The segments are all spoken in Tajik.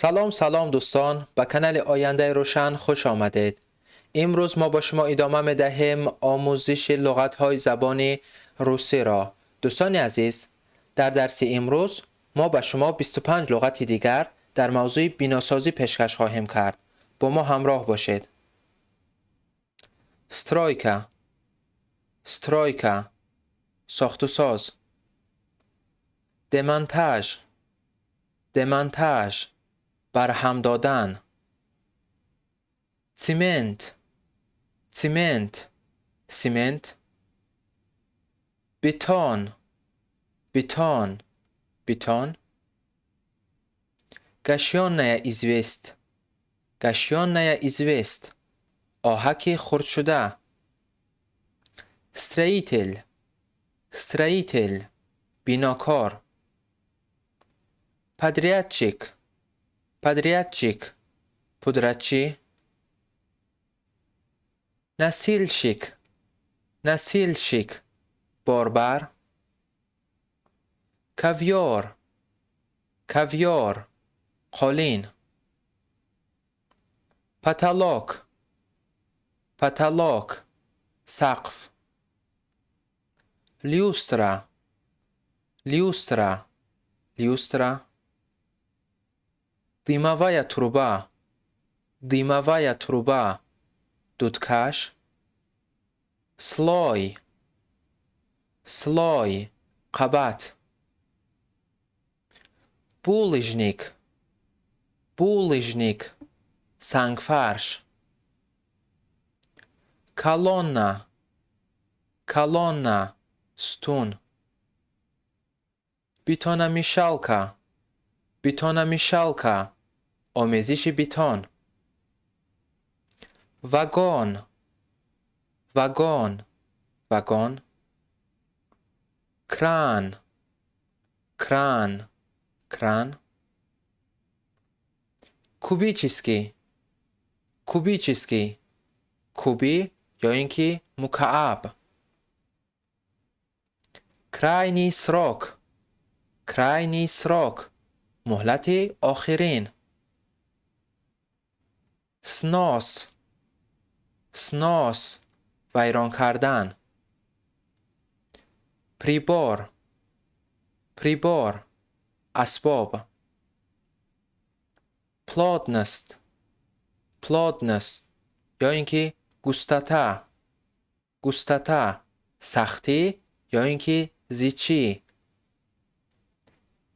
Салом, салом, дӯстон, ба канали Ояндаи Рӯшан хуш омадед. Имрӯз мо бо шумо идома медиҳем омӯзиши луғатҳои забони русиро. Дӯстони азиз, дар дарси имрӯз мо ба шумо 25 луғати дигар дар мавзӯи биносозӣ пешкаш хоҳем кард. Бо мо ҳамроҳ бошед. Стройка, стройка, сохтусоз. Демонтаж, демонтаж, барҳам додан. Цемент, цемент, симент. Бетон, бетон, бетон. Гашёная известь, гашёная известь, оҳаки хурдшуда. Строитель, строитель, бинокор. Подрядчик, подрядчик, пудратчӣ. Носильщик, носильщик, борбар. Ковёр, ковёр, қолин. Потолок, потолок, сақф. Люстра, люстра, люстра. Дымовая труба, дымовая труба, дудкаш. Слой, слой, қабат. Булыжник, булыжник, сангфарш. Колонна, колонна, сутун. Бетономешалка, бетономешалка, омезиши бетон. Вагон, вагон, вагон. Кран, кран, кран. Кубический, кубический, кубӣ ё ин ки мукааб. Крайний срок, крайний срок, муҳлати охирин. Снос, снос, вайрон кардан. Прибор, прибор, асбоб. Плотность, плотность ё ин ки густота, густота, сахтӣ ё ин ки зичӣ.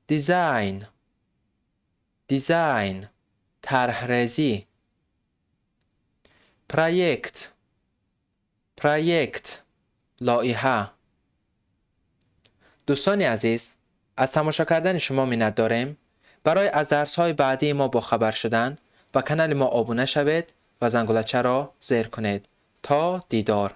Дизайн, дизайн, тарҳрезӣ. Проект, проект, лоиҳа. Дӯстони азиз, аз тамошо кардани шумо миннат дорем. Барои аз дарсҳои баъдии мо бохабар шудан ба канали мо обуна шавед ва зангулачаро зер кунед. То дидор.